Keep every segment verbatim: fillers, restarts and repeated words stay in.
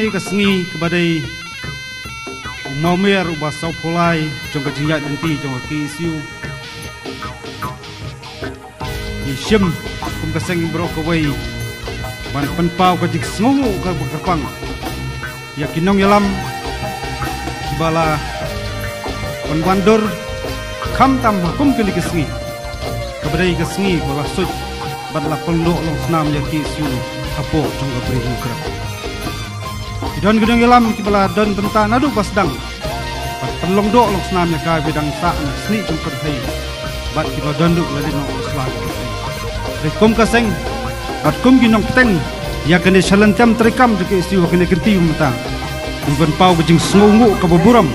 Ka sngi kaba dei u mawmer uba sawphew lai jong ka jingïaid lynti jong ka K S U. Ngi shim kum ka seng baroh kawei ban pynpaw ka jingsngewnguh kaba kyrpang ïa ki nongïalam kiba la pynwandur khamtam ha kum kane ka sngi kaba dei ka sngi ba la suid bad la pynlong long snam ïa K S U hapoh jong ka Bri Hynñiewtrep. Ki don ki nongïalam kiba la don bynta naduh ba sdang bad pynlong doh long snam ïa ka ba dang sah na snieh jong pyrthei bad kiba don duh la dei nong sla. Dei kum ka seng bad kum ki nongpteng ïa kane shalynter treikam jong K S U ha kane ka kynti mynta, ngi pynpaw ka jingsngewnguh kaba burom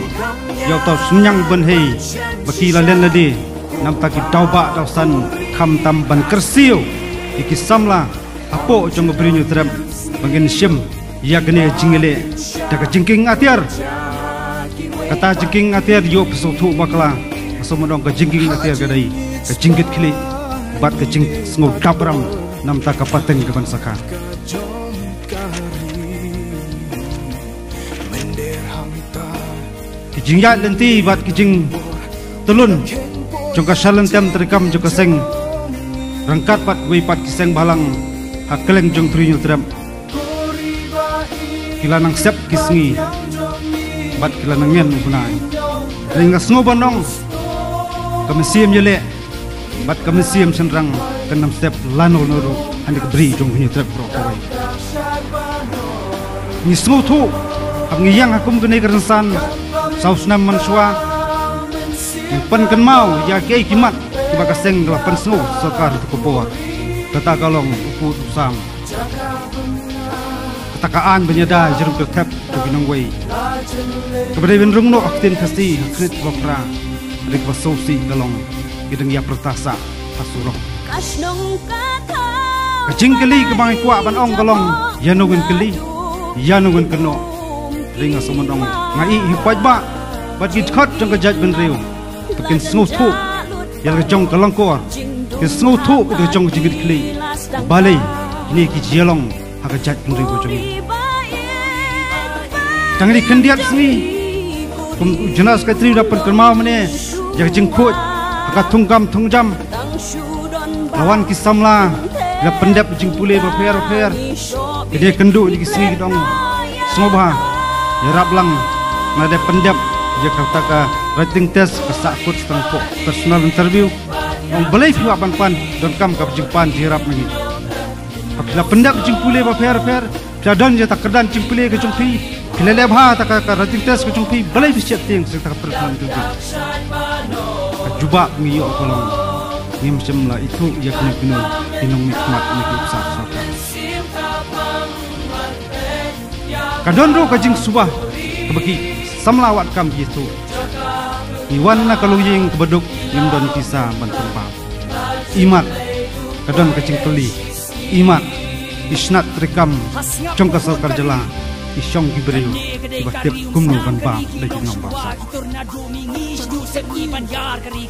ïa uta u synñiang bynhei ba ki la len lade namta ki daw bah daw san khamtam ban kyrsiew ïa ki samla hapoh jong ka Bri Hynñiewtrep ba ngin shim ïa kane ka jingïaleh da ka jingkieng atiar. Kata jingkieng atiar ïoh phi sngewthuh bakla, nga sngewmut ong ka jingkieng atiar ka dei ka jingkitkhlieh bad ka jingsngew dap ram namta ka pateng kaban sa kha. Ki jingïaid lynti bad ki jingtylun jong ka shalynter treikam jong ka seng ryngkat bad kiwei pat ki seng bhalang ha kylleng jong Bri Hynñiewtrep ki la nang sep ki sngi bad ki la nang ngen u bnai. Hynrei nga sngew ban ong ka mynsiem ïaleh bad ka mynsiem shynrang kan ym sep lano lano ruh ha kane ka bri jong Hynñiewtrep baroh kawei. Ngi sngewthuh haba ngi ïeng ha kum kane ka rynsan saw snem mynshuwa, ngi pynkynmaw ïa kiei ki mat kiba ka seng ka la pynsngew sorkar ha ka por. Kata ka long u pud u sam, kata ka aiñ ban ïada ïa ka jingkyrthep jong ki nongwei. Kaba dei ban rung noh ha ka ktien Khasi ha ka khyllipmat kaba phra, hynrei kaba sngewsih ka long ki dang ïa pyrta sah ha surok. Ka jingkylli kaba ngi kwah ban ong ka long, ïano ngin kylli, ïano ngin kynnoh. Hynrei nga sngewmut ong nga ïohi paidbah bad ki dkhot jong ka jaitbynriew ba kin sngewthuh ïa la ka jong ka lyngkor, kin sngewthuh ïa la ka jong ka jingkitkhlieh. Balei kine ki jia long ha ka jaitbynriew ka jong ngi. Tang ïa ki khyndiat sngi kum u General Secretary u da pynkynmaw mynne ïa ka jingkhuid ha ka thungkam thungjam. La wan ki samla, la pyndep jingpule bapher bapher. Ki dei kynduh ïa ki sngi ki dang sngewbha. Ïarap lang nga dei pyndep ïa kata ka written test ka sahkut tang hapoh personal interview. Ong balei phi wad ban pan, donkam ka jingpan jingïarap na ngi. Phi la pyndep jingpule bapher bapher, phi la don ïa ka kyrdan jingpule ka jong phi, phi la leh bha ïa ka, ka written test ka jong phi, balei phi sheptieng sa ïa ka personal interview. Ka jubab ngi ïoh ka long, ngim shym la ithuh ïa kino kino ki nongmihkhmat ne ki officer sorkar. Ka don ruh ka jingsuba kaba ki samla wad kam ki ithuh. Ngi wan na ka longïing kaba duk, ngim don pisa ban pynpaw. Imat ka don ka jingkylli, imat ki snat treikam jong ka sorkar jylla ki shong ki briew kiba tip kumno ban bam da ki nongbamsap.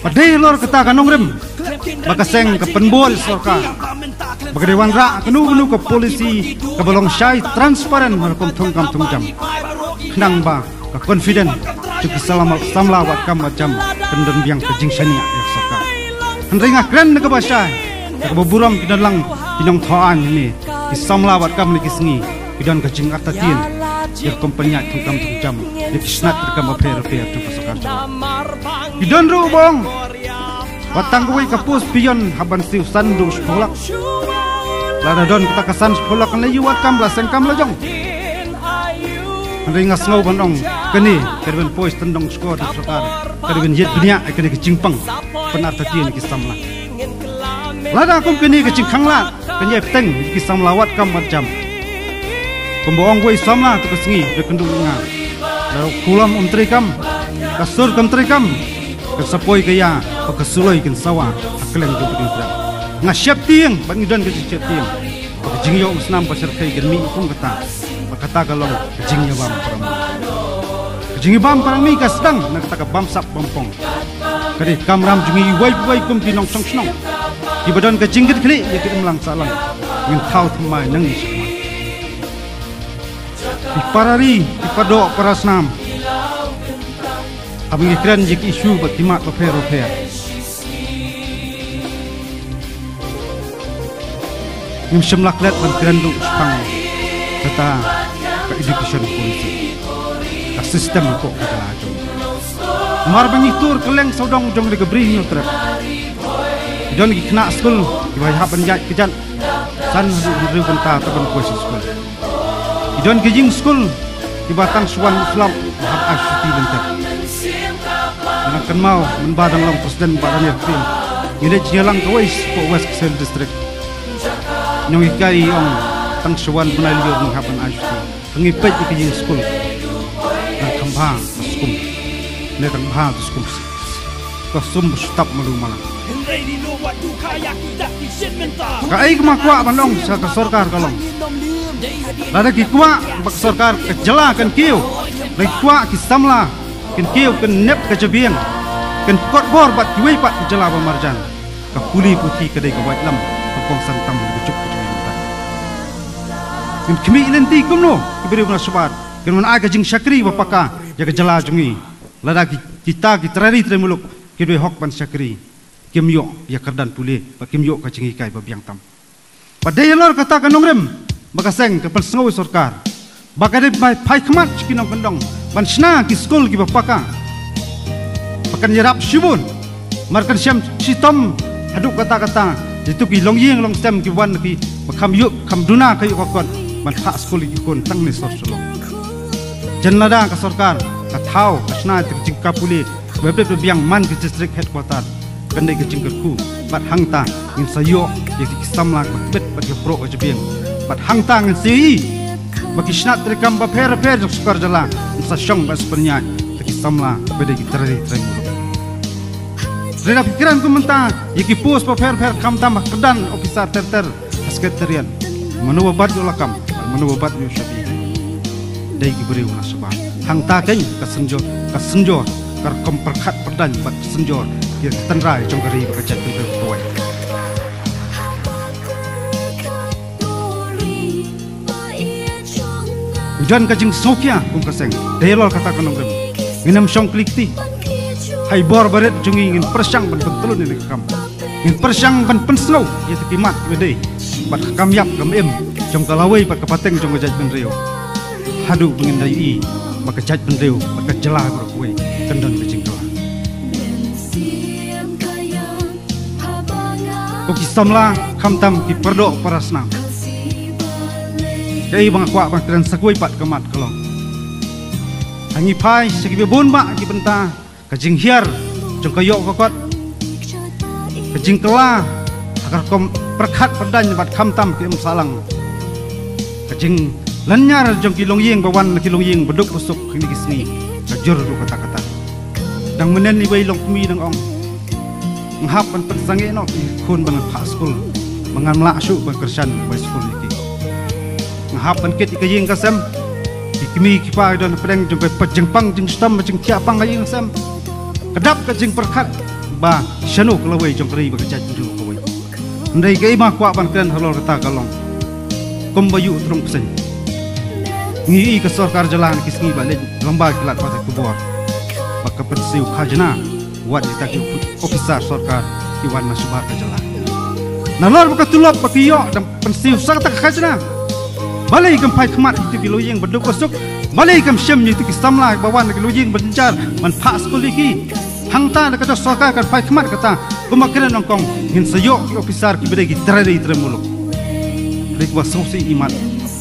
Ba dei halor kata ka nongrim ba ka seng ka pynbor sorkar ba ka dei wanrah kano kano ka policy kaba long shai transparent ha rukom thungkam thungjam. Khnang ba ka confident jong ki samla, samla wad kam wad jam kan don biang ka jingshaniah ïa ka sorkar. Hynrei nga kren na kaba shai, na kaba burom ki don lang ki nongthaw aiñ hangne, ki samla wad kam ne ki sngi ki don ka jingartatien ïa ka company thungkam thungjam ïa ki snat treikam bapher bapher jong ka sorkar. Ki don ruh ba ong wat tang kawei ka post peon hap ban siew san haduh shiphew lak. Lada don kata ka san shiphew lak kan leit ïa wad kam la seng kam la jong. Hynrei nga sngew ban ong kane ka dei ban poi sha tyndong shkor jong ka sorkar, ka dei ban ïaid bniah ïa kane ka jingpang pynartatien ïa ki samla. Lada kum kane ka jingkhanglad kan ïai bteng ïa ki samla wad kam wad jam. Kumba ong uwei u samla, to ka sngi da kynduh ïa nga. Lada u khulom um treikam, ka sur kam treikam, kan sa poi ka ïa, bad ka suloi kan sa wah ha kylleng jong ka diengphna. Nga sheptieng bad ngi don ka jingsheptieng ba ka jingïoh umsnam ba shyrkhei kan mih kum kata. Ba kata ka long ka jingïabam para mih. Ka jingïabam para mih ka sdang na kata ka bamsap bampong. Ka dei ka kamram jong ngi iwei pa iwei kum ki nongshong shnong kiba don ka jingkitkhlieh ïa ki imlang sahlang. Ngin thaw thymmai nangne shakhmat. Ki para ri, ki para doh, para snam. Haba ngi kren ïa ki issue bad ki mat bapher bapher, ngim shym la klet ban kren duh shaphang kata ka education policy, ka system hapoh ka jylla jong ngi. Namar ba ngi tur kylleng sawdong jong ka Ri Hynñiewtrep, ki don ki khynnah skul kiba hap ban ïaid kjat san haduh hynriew kynta tang ban poi sha skul. Ki don ki ïing skul kiba tang shu wan u slap ba hap ai shuti lynter. Nga dang kynmaw mynba dang long president Bah Daniel Krim, ngi leit jingïalang kawei shapoh West Khasi Hills District. Nonghikai ong tang shu wan bnai lyiur ngi hap ban ai shuti. Ka ngi peit ïa ka ïing skul, dang kham bha ka skum, ne dang bha ka skum, ka sum ba shu tap malu mala. Kaei kaba nga kwah ban ong sha ka sorkar ka long, lada ki kwah ba ka sorkar ka jylla kan kiew, lada ki kwah ki samla kin kiew, kin nep ka jabieng, kin kot bor bad kiwei pat ki jylla ba marjan, ka pule puthi ka dei ka waitlam ka kongsan tam ka juk ka jong ngi mynta. Ngin khmih lynti kumno ki briew na shabar kin wan ai ka jingshakri ba paka ïa ka jylla jong ngi, lada ki, kita ki trai ri trai muluk ki duh hok ban shakri, kim ïoh ïa ka kyrdan pule, ba kim ïoh ka jinghikai ba biang tam. Ba dei halor kata ka nongrim ba ka seng ka pynsngew ïa sorkar ba ka dei ban phai khmat sha ki nongkyndong ban shna ki skul kiba paka, ba kan ïarap shibun, namar kan shem shitom haduh katta katta ïa kito ki longïing longsem kiba wan na ki ba kham ïoh, kham duna ka ïoh ka kot ban phah skul ïa ki khun tang ne sor sha long. Jan lada ka sorkar ka thaw ka shna ïa ka jingkha pule ba biang man ka district headquarter, kan dei ka jingkyrkhu. Bad hangta ngin sa ïoh ïa ki samla kiba tbit bad kiba proh ka jabieng. Bad hangta ngin sa ïohi ba ki shnat treikam bapher bapher jong sorkar jylla ngin sa shong bad sa pynïaid da ki samla ba dei ki trai ri trai muluk. Lada phi kren kum mynta ïa ki post bapher bapher, khamtam ha kyrdan officer ter ter ha Secretariat, mano ba bat ïoh lakam, mano ba bat ïoh shabi? Dei ki briew na shabar. Hangta keiñ ka synjor, ka synjor ka rukom pyrkhat pyrdaiñ bad ka synjor ïa ka tynrai jong ka ri bad ka jaitbynriew kawei. Ngi don ka jingsngewkhia kum ka seng, dei halor kata ka nongrim. Ngin ym shong kli kti. Ha i bor barit jong ngi ngin pyrshang ban pyntlun ïa kane ka kam. Ngin pyrshang ban pynsngew ïa kita ki mat kiba dei bad ka kam ïap kam im jong ka lawei bad ka pateng jong ka jaitbynriew, haduh ba ngin da ïohi ba ka jaitbynriew bad ka jylla baroh kawei kan don ka jingkylla. Ko ki samla, khamtam ki paradoh parasnam, kaei ba nga kwah ban kren sa kawei pat ka mat ka long, ha ngi phai sha kiba bun bah ki bynta, ka jinghiar jong ka ïoh ka kot, ka jingkylla ha ka rukom pyrkhat pyrdaiñ bad khamtam ki ym sahlang, ka jinglynñiar jong ki longïing ba wan na ki longïing ba duk ba suk ha kine ki sngi ka jur ruh katta katta. Dang mynnin iwei i longkmie dang ong, nga hap ban pynsangeh noh ïa ki khun ba ngan phah skul, ba ngam lah shuh ban kyrshan bai skul ïa ki. Nga hap ban kit ïa ka ïing ka sem, ki kmie ki kpa ki don hapdeng jong ka jingpang jingshitom, ka jingthiah pang ka ïing ka sem. Ka dap ka jingpyrkhat ba shano ka lawei jong ka ri bad ka jaitbynriew kawei. Hynrei kaei ba nga kwah ban kren halor kata ka long, kumba ïoh u tnum bseiñ, ngi ïohi ka sorkar jylla ha kine ki sngi ba leit lyngba ki lad pathai khubor ba ka pynsiew khajna wat ïa kita ki officer sorkar ki wan na shabar ka jylla. Nalor ba ka tulop ba ki ïoh dang pynsiew sa kata ka khajna, balei kam phai khmat ïa kito ki longïing ba duk ba suk? Balei kam shim ïa kito ki samla ba wan na ki longïing ba jynjar ban phah skul ïa ki? Hangta da kata sorkar kan phai khmat kata, kumba kren nyngkong, ngin sa ïoh ki officer kiba dei ki trai ri trai muluk. Hynrei kaba sngewsih imat,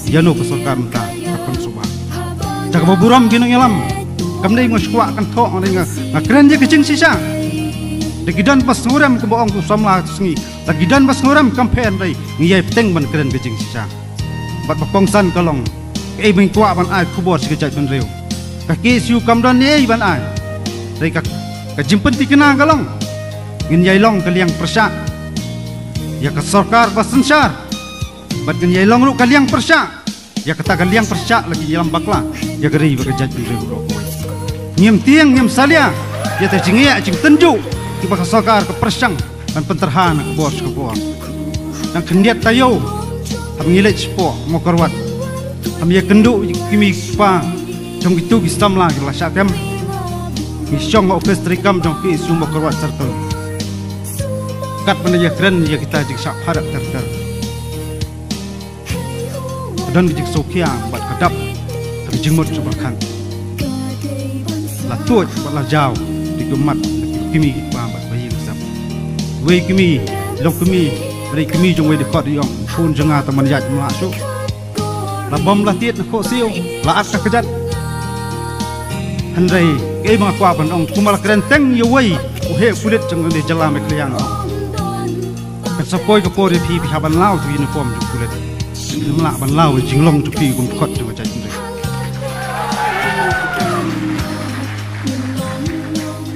ïano ka sorkar mynta ka pynsuba. Da kaba burom ki nongïalam, kam dei nga shu kwah kynthoh, nga dei nga, nga kren ïa ka jingshisha. Da ki don ba sngewrem kumba ong u samla ha kito ki sngi, da ki don ba sngewrem, kam pher, hynrei ngi ïai bteng ban kren ka jingshisha. Bad ba kongsan ka long, kaei ba ngi kwah ban ai khubor sha ka jaitbynriew, ka K S U kam don ei ban ai. Hynrei ka, ka jingpynthikna ka long, ngin ïai long ka liang pyrshah ïa ka sorkar ba synshar, bad ngin ïai long ruh ka liang pyrshah ïa kata ka liang pyrshah la ki ïalam bakla ïa ka ri bad ka jaitbynriew ruh. Ngim tieng ngim salia ïa kita ki jingeh jingtynjuh kiba ka sorkar ka pyrshang ban pyntyrha na ka bor sha ka bor. Dang khyndiat taïew haba ngi leit shapoh Mawkyrwat, Ham ïa kynduh ïa ki kmie ki kpa jong kito ki samla ki la shah tem. Ngi shong ha office treikam jong ki Sumba Korwat Circle. Kat ban ïa kren ïa kita jingshah pharap ter ter. Ka don ka jingsngewkhia bad ka dap ka jingmut sha ba khan. La tuid bad la jaw da ki ummat da ki kmie ki kpa bad ba ïing sap. Wei kmie, long kmie, ba dei kmie jong wei dkhot ïong, khun jong nga ta man ïaid mla shu. La bom la tied na khohsiew, la at ka kjat. Hynrei, ei ba nga kwah ban ong, kumba la kren teng ïa wei u heh pulit jong ka jylla Meghalaya. Kan sa poi ka por ïa phi phi hap ban law tu uniform jong pulit. Ym lah ban law jinglong jong phi kum dkhot jong ka jaitbynriew.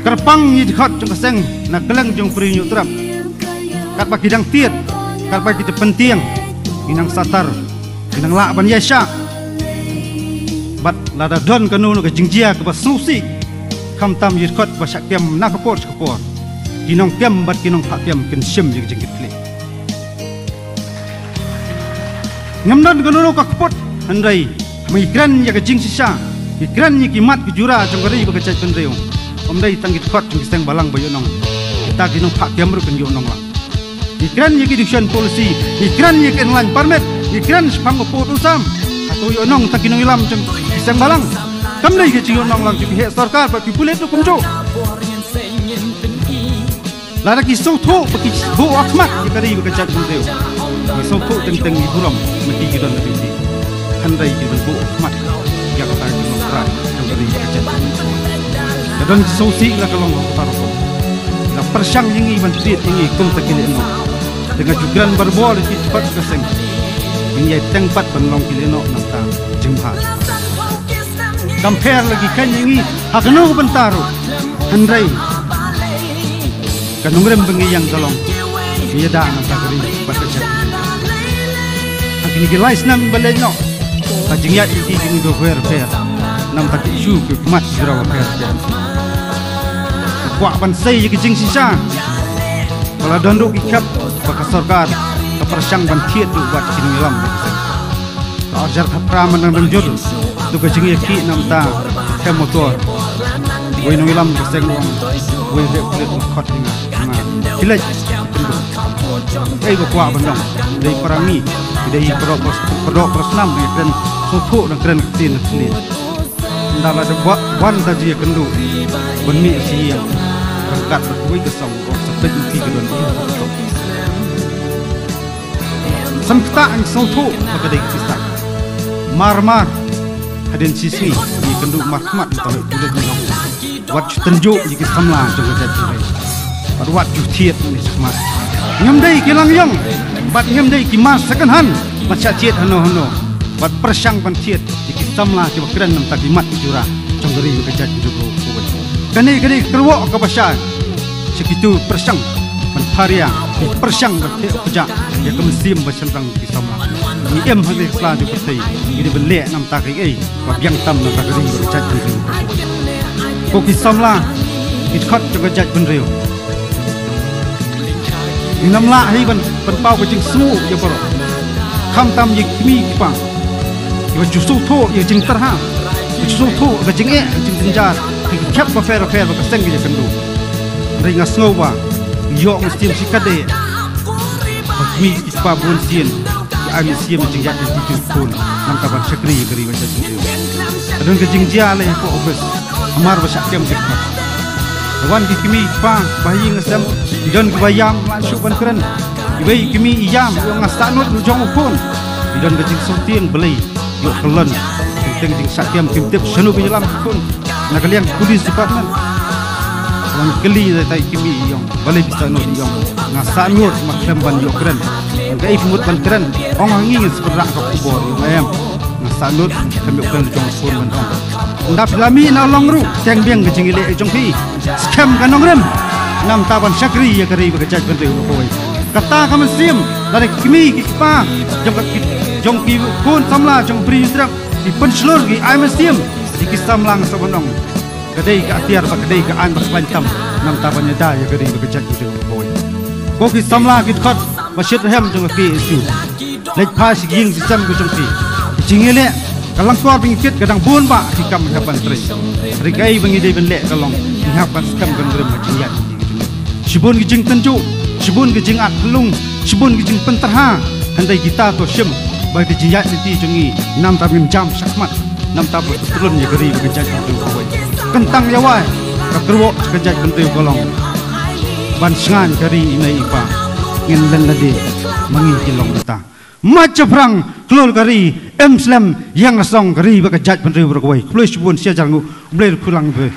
Kyrpang ïa dkhot jong ka seng na kylleng jong Pyrshah Hynñiewtrep. Katba ki dang tied, katba ki dang pyntieng, ki nang satar, ki nang lah ban ïaishah. Bad lada don kano kano ka jingjia kaba sngewsih, khamtam ïa dkhot ba shah kem na ka por sha ka por, ki nongkem bad ki nongphah kem kin shim ïa ka jingkitkhlieh. Ngam don kano kano ka kput, hynrei haba ngi kren ïa ka jingshisha, ngi kren ïa ki mat ki jura jong ka ri bad ka jaitbynriew. Ym dei tang ki dkhot jong ki seng balang ba ïohnong, kita ki nongphah kem ruh kin ïohnong lang. Ngi kren ïa ki education policy, ngi kren ïa ka inland permit, ngi kren shaphang ka port u Sam. Hato ïohnong tang ki nongïalam jong ki seng balang? Kam dei ka jingïohnong lang jong ki heh sorkar bad ki pulit ruh kumjuh. Lada ki sngewthuh ba ki buh khmat ïa ka ri bad ka jaitbynriew, ki sngewthuh teng teng ki burom, mynta ki don la ki. Hynrei ki ban buh khmat ïa kata ki nongtrai jong ka ri bad ka jaitbynriew. Ka don ki sngewsih la ka long ha kata rukom. La pyrshang ïa ngi ban tied ïa ngi kum ta ki lehnoh. Te nga ju kren barabor ïa ki dkhot ka seng. Ngin ïai teng pat ban long ki lehnoh nangta jingbha. Kam pher la ki kheiñ ïa ngi ha kano ka bynta ruh. Hynrei ka nongrim ba ngi ïeng ka long ngi ïada na ka ri bad ka jaitbynriew. Ha kine ki lai snem ba leit noh, ka jingïaid lynti kine ki pher pher, namar ki issue ki khmat ki jura pher pher. Ka kwah ban sei ïa ka jingshisha ba la don ruh ki khep ba ka sorkar ka pyrshang ban thied ruh bad ki nongïalam. Ka arjar khatphra man dang dang jur tu ka jingïakhih namar ta ka motor. Wei nongïalam ka seng u ong, wei heh pulit u khot ïa nga, nga. Ki leit. Ei ba kwah ban ong, dei para ngi, dei para, para doh para snam, dei kren sngewthuh, dang kren ktien ktien. Ynda la da wan da jia kynduh ban mih sha ïing, ryngkat bad kawei ka song, ong sa peit ïa ki ka don ïing. Sam kata ngi sngewthuh ba ka dei ka pisa. Mar mar hadien shisngi ngi kynduh markhmat ïa ka leit pulit ngi ong, wat ju tynjuh ïa ki samla jong ka jaitbynriew. Bad wat ju thied ïa ki khmat. Ngim dei ki lang ïong bad ngim dei ki mar second hand ban shah thied hano hano. Bad pyrshang ban thied ïa ki samla kiba kren namar ta ki mat ki jura jong ka ri bad ka jaitbynriew. Kane ka dei ka kyrwoh kaba shai sha kito pyrshang ban pharia, ki pyrshang ban theh kjat ïa ka mynsiem ba shynrang ki samla. Ngi im ha ka sla jong ka pyrthei, ngi dei ban leh namar ta kaei ba biang tam namar ta ka ri bad ka jaitbynriew. Ko ki samla, ki dkhot jong ka jaitbynriew. Ngin ym lah hi ban, ban pynpaw ka jingsngew ïa baroh. Khamtam ïa ki kmie ki kpa kiba ju sngewthuh ïa ka jingtyrha, kiba ju sngewthuh ka jingeh, ka jingjynjar, ki khep bapher bapher ba ka seng ka ïakynduh. Hynrei nga sngew ba ngi ïoh mynsiem shikatdei ba ki kmie ki kpa bun sien ki ai mynsiem ïa ka jingïaid lynti jong ki khun namar ta ban shakri ïa ka ri bad ka jaitbynriew. Ka don ka jingjia lei ha ka office. Hamar ba shah kem jingmut. Wan ki kmie ki kpa ba ha ïing ha sem, ki don kiba ïam, la shuh ban kren. Kiwei ki kmie i ïam, i ong nga sahnud ruh jong u khun. Ki don ka jingsngewtieng balei ïoh kyllon. Teng teng jingshah kem kim tip shano ban ïalam ki khun. Na ka liang police department. Wan kylli na tai ki kmie i ong balei phi sahnud, i ong nga sahnud, ma khlem ban ïoh kren. Kaei phi mut ban kren? Ong ha ngi ngin sa pynrah ka khubor, i ong em. Nga sahnud, khlem ïoh kren jong u khun ban ong. Ynda phi la mih na long ruh, teng biang ka jingïaleh jong phi. Skhem ka nongrim. Namar ta ban shakri ïa ka ri bad ka jaitbynriew kawei. Kata ka mynsiem, lada ki kmie ki kpa jong ka ki, jong ki khun samla jong Bri Hynñiewtrep ki pynshlur, ki ai mynsiem ïa ki samla, nga sa ban ong ka dei ka atiar bad ka dei ka aiñ ba khlaiñ tam. Namar ta ban ïada ïa ka ri bad ka jaitbynriew kawei. Ko ki samla ki dkhot ba shitrhem jong ka K S U. Leit phai sha ki ïing ki sem ki jong phi. Ki Jingïaleh ka langkor ba ngi kit ka dang bun bah ki kam hap ban trei. Hynrei kaei ba ngi dei ban leh ka long ngi hap ban skhem ban rim ha jingïaid. Shibun ki jingtynjuh, shibun ki jingat khlung, shibun ki jingpynterha. Hynrei kita to shim ba ka jingïaid lynti jong ngi namta ngim jam shakhmat, namta ba pyllun ïa ka ri bad ka jaitbynriew kawei. Kyntang ïa wai ka kyrwoh ka jaitbynriew ka long ban shngaiñ ka ri i mei i pa. Ngin len lade ma ngi ki long kita. Mait shaphrang khlur ka ri, em slem ïa nga song ka ri bad ka jaitbynriew baroh kawei. Khublei shibun, sia jar nguh, Blei ruh khulang bha.